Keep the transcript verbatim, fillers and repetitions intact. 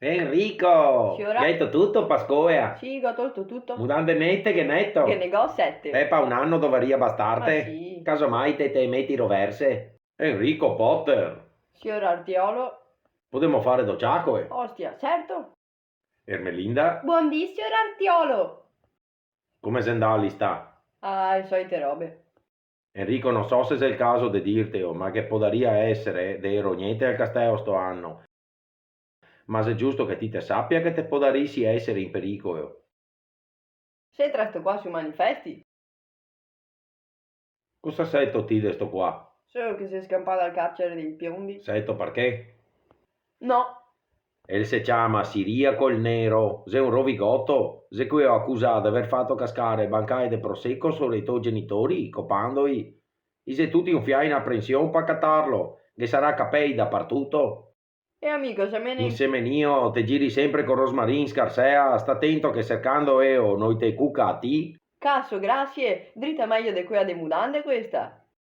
Enrico! Siora? Gheto tolto tuto, Pascoea? Sì, go tolto tuto. Mudande nete, ghe n'eto? Ghe ne go sete. Eh, pa un ano dovaria bastarte. Ma sì. Casomai te te meti roverse. Enrico Potter! Sior Artiolo? Podemo fare do ciacoe? Ostia, certo. Ermelinda? Buondì, sior Artiolo! Come xe ndà a listà? Ah, le solite robe. Enrico, no so se xe el caso de dirteo, ma ghe podaria esare de rognete al casteo sto ano. Ma xe giusto che ti te sapia che te podarisi esare in pericolo. Xe tra sto qua sui manifesti? Cosa seto ti de sto qua? Solo che xe scanpà dal carcere dei Piondi. Seto parché? No. El se ciama Siriaco el Nero, xe un rovigoto, xe queo acusà de aver fato cascare bancae de proseco sora i to genitori, copandoi. I xe tuti infiai in aprension pa catarlo, ghe sarà capei dapartuto. E amico, se me ne... Insemenìo, te giri sempre co Rosmarin, scarsea, sta tento che sercando eo no i te cuca a ti. Caso, grasie, drita mejo de quea de mudande questa.